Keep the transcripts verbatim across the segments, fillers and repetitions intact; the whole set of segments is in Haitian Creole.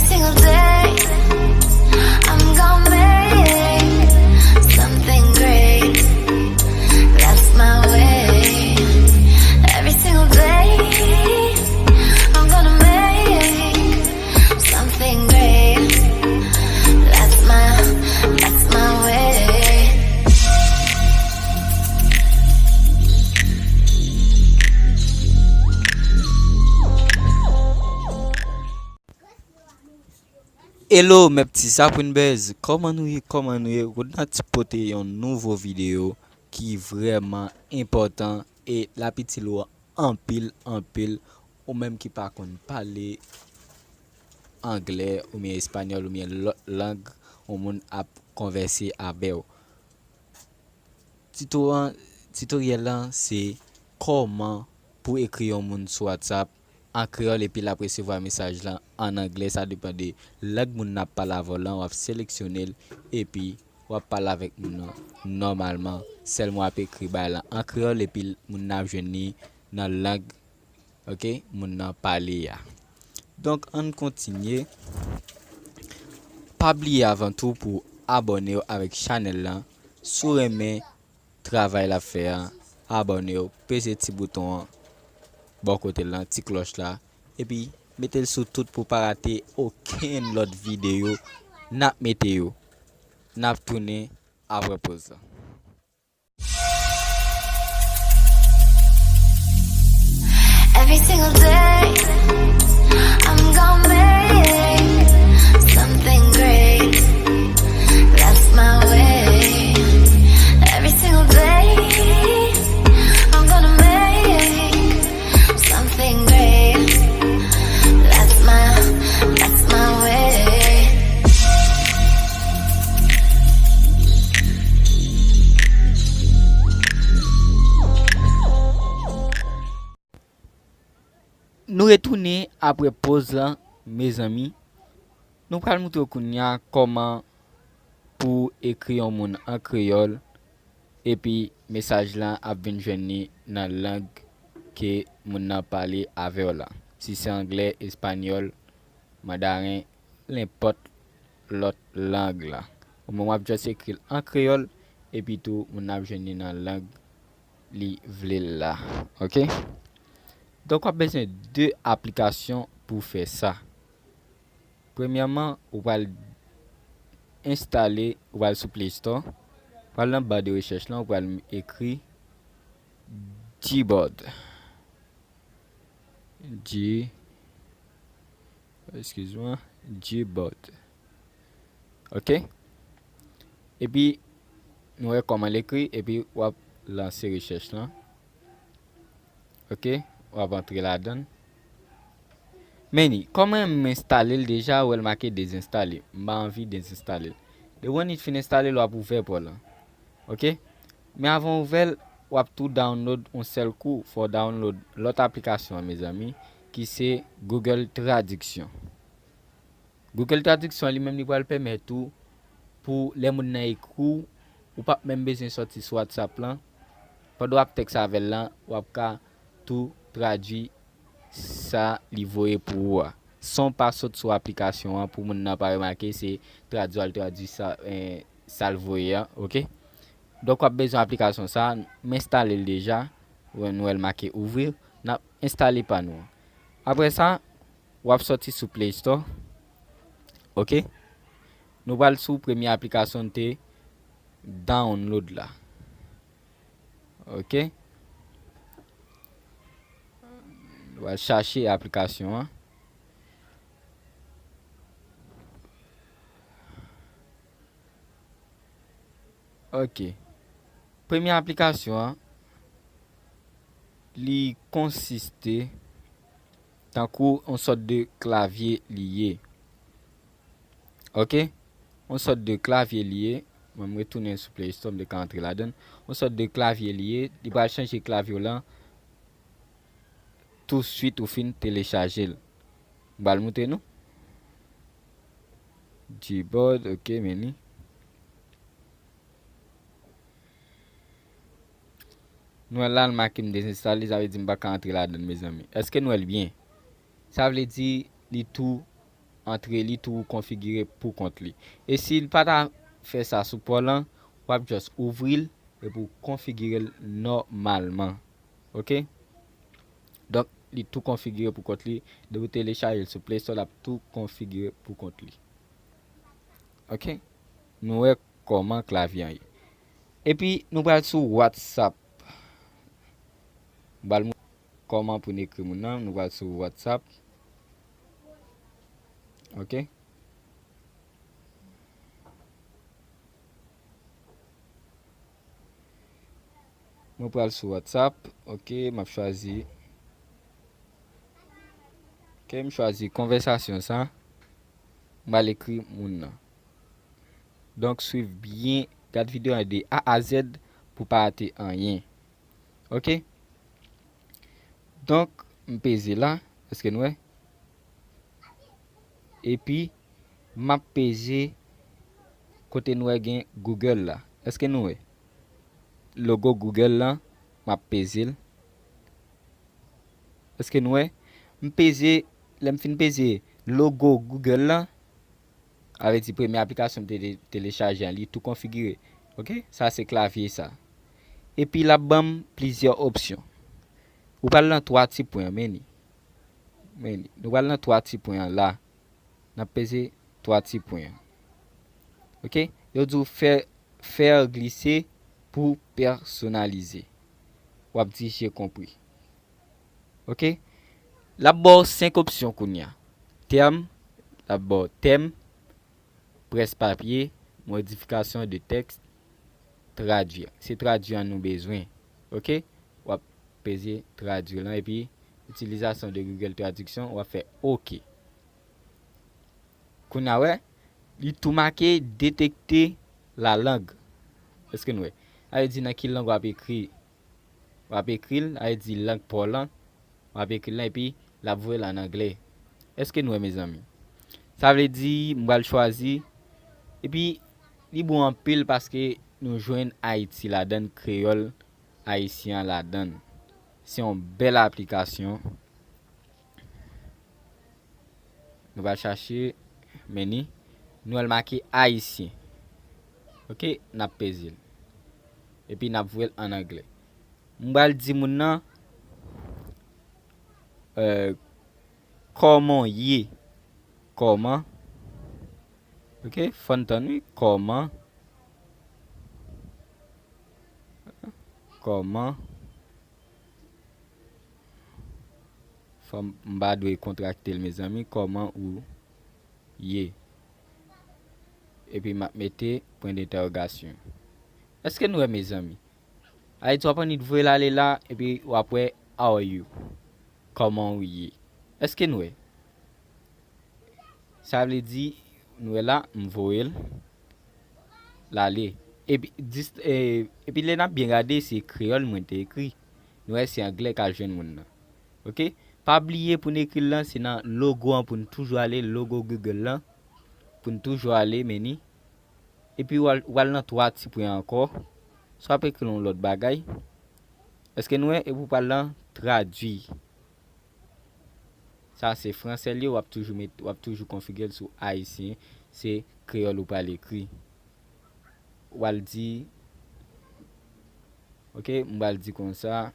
Single day, I'm gonna make something great. That's my way. Every single day, I'm gonna make something great. That's my, that's my way. Hello, mes petits saprinbèz, kòman nou ye, kòman nou ye? Rodnati pote yon nouvo videyo ki vrèman enpòtan e l ap itil ou anpil, anpil, ou menm ki pa konn pale anglè oubyen espanyòl oubyen lòt lang yon moun ap konvèse avè w. Tito an, titoryèl lan se kòman pou ekri yon moun sou WhatsApp an kreyòl epi l ap resevwa mesaj lan an anglè, sa depann de lang moun nan ap pale avè w lan, w ap seleksyone l epi w ap pale avèk moun nan nòmalman, sèlman w ap ekri bagay lan an kreyòl epi moun nan ap jwenn li nan lang, oke, moun nan pale a. Donk, ann kontinye. Pa bliye avan tou pou abòne w avèk chanèl lan. Si w renmen travay l ap fè a, abòne w, peze ti bouton an bò kote l lan, ti klòch la, epi mete l sou tout pou w pa rate okenn lòt videyo n ap mete yo. N ap tounen apre poz la. Every single day, I'm gonna make something great. That's my way. Every single day, I'm gonna make something great. That's my, that's my way. Nou retounen apre poz lan, mezanmi. Nou pral moutre w kounye a kòman pou ekri yon moun an kreyòl, epi mesaj lan ap vin jwenn li nan lang ke moun nan pale avè w la. Si se anglè, espanyòl, mandaren, nenpòt lòt lang la. Ou menm w ap just ekri l an kreyòl, epi tou moun nan ap jwenn li nan lang li vle l la. Oke? Donk, w ap bezwen de aplikasyon pou fè sa. Premyèman, ou pral enstale, ou pral sou Play Store, ou pral nan ba de rechèch lan, ou pral ekri Gboard. G, eskize mwen, Gboard. Oke? Epi, nou wè kòman l ekri, epi w ap lanse rechèch lan. Oke? W ap antre ladan l. Men ni, kòm mwen enstale l deja, ou wè l make dezenstale. M pa anvi dezenstale l. Depi w annik fin enstale l, w ap ouvè pa w lan. Oke? Men avan w ouvè l, w ap tou download yon sèl kou, fò w download lòt aplikasyon an, mezanmi, ki se Google Traduction. Google Traduction li menm li pral pèmèt ou pou lè moun nan ekri w, ou p ap menm bezwen sòti sou WhatsApp lan. Pandan w ap tèks avè l lan, w ap ka tou tradui sa li voye pou ou a. San w pa sot sou aplikasyon an pou moun nan pa remake se tradui al tradui sa, eh, sa l voye a, oke? Donk w ap bezwen aplikasyon sa, m enstale l deja, w, nou wè l make ouvrir, n ap enstale pa nou an. Apre sa, w ap sòti sou Play Store, oke? Nou pral sou premye aplikasyon n te download la. Oke? Nou pral chache aplikasyon an. Oke. Premye aplikasyon an, li konsiste tankou yon sòt de klavye li ye. Oke? Yon sòt de klavye li ye. Mwen, m retounen sou Play Store, m te ka antre ladan l. Yon sòt de klavye li ye. Li pral chanje klavye w lan touswit ou fin telechaje l. M pral moutre nou. Gboard, oke, men li. Nou wè la, l make m dezenstale, sa vle di m pa ka antre ladan l, mezanmi. Èske nou wè l byen? Sa vle di li tou antre li tou konfigire pou kont li. E si l pa ta fè sa sou pa w lan, w ap just ouvri l epi w konfigire l nòmalman. Oke? Donk, li tou konfigire pou kont li. Depi w telechaje l sou Play Store, l ap tou konfigire pou kont li. Oke? Nou wè kòman klavye an ye. Epi, nou pral sou WhatsApp. M pral montre kòman pou n ekri moun nan. Nou pral sou WhatsApp. Oke? Mwen pral sou WhatsApp. Oke, m ap chwazi. Oke, m chwazi konvèsasyon sa. M al ekri moun nan. Donk, swiv byen, gad videyo an de A a Z pou pa rate anyen. Oke? Donk, m peze la. Èske n wè? Epi, m ap peze kote n wè gen Google la. Èske n wè? Logo Google lan, m ap peze l. Èske n wè? M peze, lè m fin peze logo Google lan, sa vle di premye aplikasyon m te te- telechaje an, li tou konfigire. Oke? Sa se klavye sa. Epi l ap ban m plizyè opsyon. Ou pral nan twa ti pwen an, men li. Men li. Nou pral nan twa ti pwen an la. N ap peze twa ti pwen an. Oke? Yo di w fè, faire glisser pour personnaliser. W ap di j'ai compris. Oke? L ap ba w senk opsyon kounye a. Tèm, l ap ba w tèm, presse papier, modification de texte, traduire. Se traduire an nou bezwen. Oke? W ap peze traduire lan epi utilisation de Google Traduction, w ap fè oke. Kounye a wè, li tou make détecter la langue. Èske n wè? Sa vle di nan ki lang w ap ekri. W ap ekri l, sa vle di lang pa w lan. W ap ekri l lan epi l ap voye l an anglè. Èske n wè, mezanmi? Sa vle di, m pral chwazi. Epi, li bon anpil paske nou jwenn Ayiti ladan l, kreyòl ayisyen an ladan l. Se yon bèl aplikasyon. Nou pral chache, men ni, nou wè l make ayisyen. Oke, n ap peze l. Epi n ap voye l an anglè. M pral di moun nan, euh, kòman w ye? Kòman? Oke, fò n tann wi. Kòman? Kòman? Fò m, m pa dwe kontrakte l, mezanmi. Kòman ou ye? Epi m ap mete pwen dentèwogasyon. Èske n wè, mezanmi? Ayiti w ap annik voye l ale la, epi w ap wè how are you? Kòman ou ye? Èske n wè? Sa vle di, nou wè la, m voye l, l ale. Epi, dis, e, epi lè n ap byen gade, se kreyòl mwen te ekri. Nou wè, se anglè k al jwenn moun nan. Oke? Pa bliye pou n ekri l lan, se nan logo an pou n toujou ale, logo Google lan, pou n toujou ale, men ni. Epi w al, w al nan twa ti pwen ankò. Sa w ap ekri yon lòt bagay. Èske n wè? Epi w pral nan tradui. Sa se fransè l ye, w ap toujou met, w ap toujou konfigire l sou ayisyen, se kreyòl ou pral ekri. W al di, oke, m pral di konsa,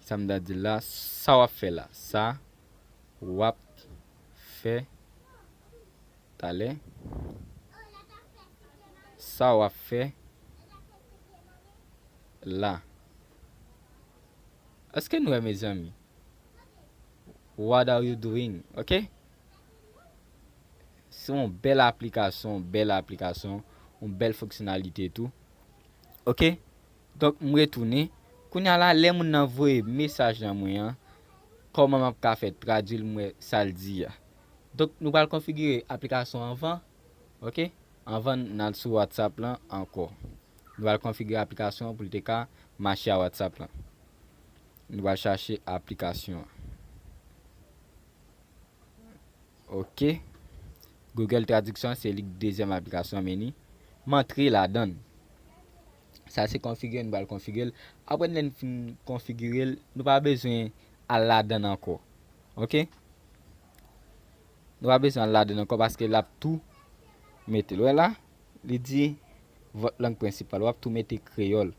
sa m ta di l la, sa w ap fè la, sa w ap fè talè, sa w ap fè la. Èske n wè, mezanmi? What are you doing? Oke? Se yon bèl aplikasyon, bèl aplikasyon, yon bèl fonksyonalite tou. Oke? Donk, m retounen. Kounye a la, lè moun nan voye mesaj nan mwen an, kòman m ap ka fè tradui l, m wè sa l di a. Donk, nou pral konfigire aplikasyon anvan. Oke? Anvan n al sou WhatsApp lan ankò. Nou pral konfigire aplikasyon pou l te ka mache a WhatsApp lan. Nou pral chache aplikasyon an. Oke. Google Traduction se li k dezyèm aplikasyon, men ni. M antre ladan l. Sa se konfigire, nou pral konfigire l. Apre lè n fin konfigire l, nou pa bezwen al ladan l ankò. Oke? Nou pa bezwen al ladan l ankò paske l ap tou mete l. Wè la, li di votre langue principale. W ap tou mete kreyòl.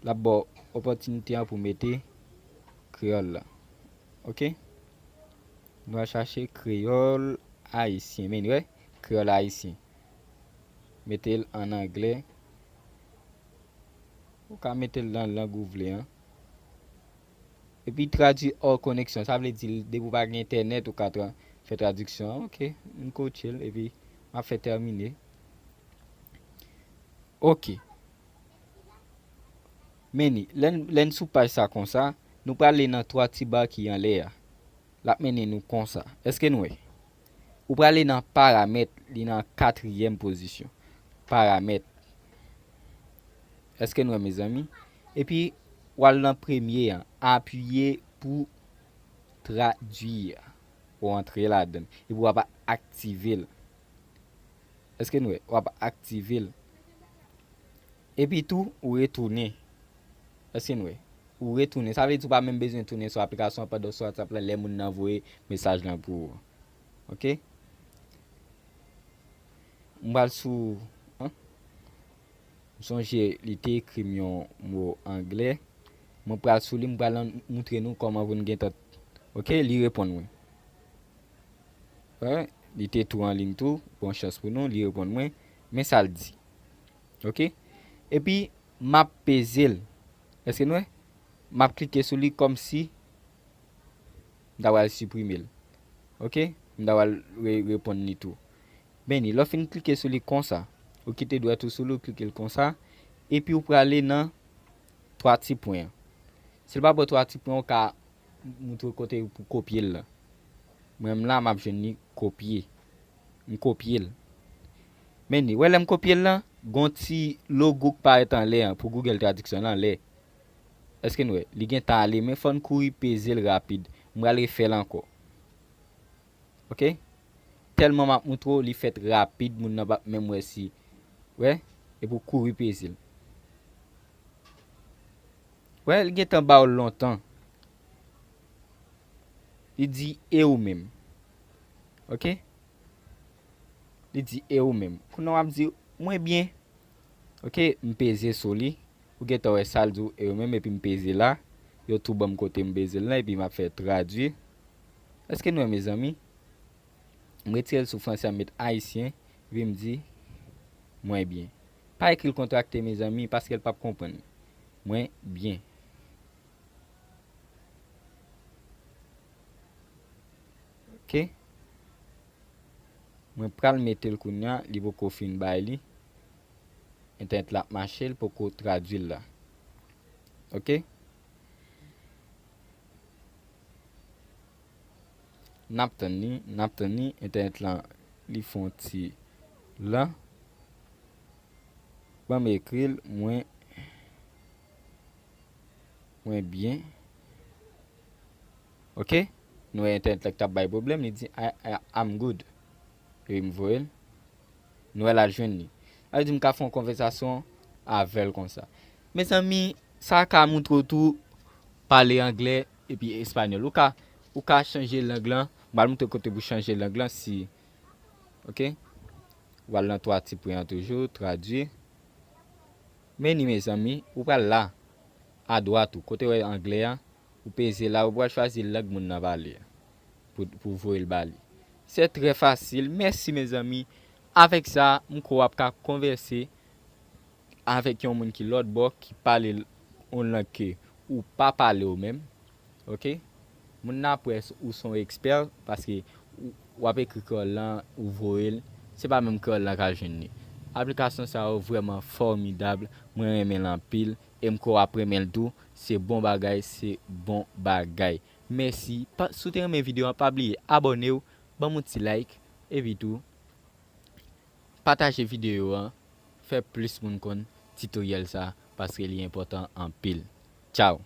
L ap ba w opòtinite an pou mete kreyòl la. Oke? Nou al chache kreyòl ayisyen. Men, wè, kreyòl ayisyen. Mete l ann anglè. Ou ka mete l nan lang ou vle an. Epi tradui hors connexion, sa vle di depi w pa gen entènèt, ou ka tra-, fè tradiksyon an. Oke, m koche l, epi m ap fè tèmine. Oke. Men ni, lè n, lè n sou paj sa konsa, nou prale nan twa ti ba ki anlè a. L ap mennen nou konsa. Èske n wè? Ou prale nan paramèt, li nan katriyèm pozisyon. Paramèt. Èske n wè, mezanmi? Epi, w al nan premye an, apiye pou tradui. Ou antre ladan l. Epi w ap aktive l. Èske n wè? W ap aktive l. Epi tou, ou retounen. Èske n wè? Ou retounen. Sa vle di ou pa menm bezwen tounen sou aplikasyon an pandan sou WhatsApp la, lè moun nan voye mesaj lan pou ou. Oke? M pral sou, an? M sonje li te ekri m yon mo anglè. Mwen pral sou li, m pral an-, moutre nou kòman pou n gentan. Oke, li reponn mwen. Wè, li te tou an liy tou, bon chans pou nou, li reponn mwen. Men sa l di. Oke? Epi, m ap peze l. Èske n wè? M ap klike sou li kòmsi m ta pral siprime l. Oke? M ta pral re-, reponn li tou. Men ni, lè w fin klike sou li konsa, ou kite dwèt ou sou li, ou klike l konsa, epi ou prale nan twa ti pwen an. Si l pa ba w twa ti pwen, ou ka moutre w kote pou kopye l la. Mwen menm la, m ap jwenn li kopye. M kopye l. Men ni, wè lè m kopye l la, gon ti logo k parèt anlè an pou Google Traduction anlè. Èske n wè? Li gentan ale, men fò n kouri peze l rapid. M pral refè l ankò. Oke? Tèlman m ap moutre w, li fèt rapid, moun nan p ap menm wè si. Wè? Epi w kouri peze l. Wè, li gentan ba w l lontan. Li di, e ou menm? Oke? Li di, e ou menm? Kounye a w ap di, mwen byen. Oke, m peze sou li. Ou gentan wè sa l di w, e ou menm, epi m peze la. Yo tou ban m kote m peze l lan, epi m ap fè tradui. Èske n wè, mezanmi? M retire l sou fransè, m met ayisyen, epi m di, mwen byen. Pa ekri l kontrakte, mezanmi, paske l p ap konprann. Mwen byen. Oke. Mwen pral mete l kounye a, li poko fin bay li. Entènèt la ap mache, l poko tradui l la. Oke? N ap tann li, n ap tann li, entènèt la, li fè yon ti lan. Ban m ekri l, mwen, mwen byen. Oke? Nou wè entènèt la ki t ap bay pwoblèm, li di, "I, I, I'm good." Epi m voye l. Nou wè l al jwenn li. Sa vle di m ka fè yon konvèsasyon avè l konsa. Mezanmi, sa ka moutre w tou pale anglè epi espanyòl. Ou ka, ou ka chanje lang lan. M pral moutre kote pou chanje lang lan si, oke? Ou al nan twa ti pwen an toujou, tradui. Men ni mezanmi, ou pral la, adwat ou, kote w wè anglè a, ou peze la, ou pral chwazi lang moun nan pale a, pou, pou voye l ba li. Se trè fasil. Mèsi, mezanmi. Avèk sa, m kwè w ap ka konvèse avèk yon moun ki lòt bò, ki pale yon lang ke ou pa pale ou menm. Oke? Moun nan ap wè s-, ou se yon ekspè, paske ou, w ap ekri kreyòl lan, ou voye l, se pa menm kreyòl lan k al jwenn li. Aplikasyon sa yo vrèman fòmidab, mwen renmen l anpil, e m kwè w ap renmen l tou. Se bon bagay, se bon bagay. Mèsi. Pa, si w te renmen videyo an, pa bliye abòne w, ban m yon ti like, epi tou, pataje videyo an, fè plis moun konn titoryèl sa, paske li enpòtan anpil. Tchaw!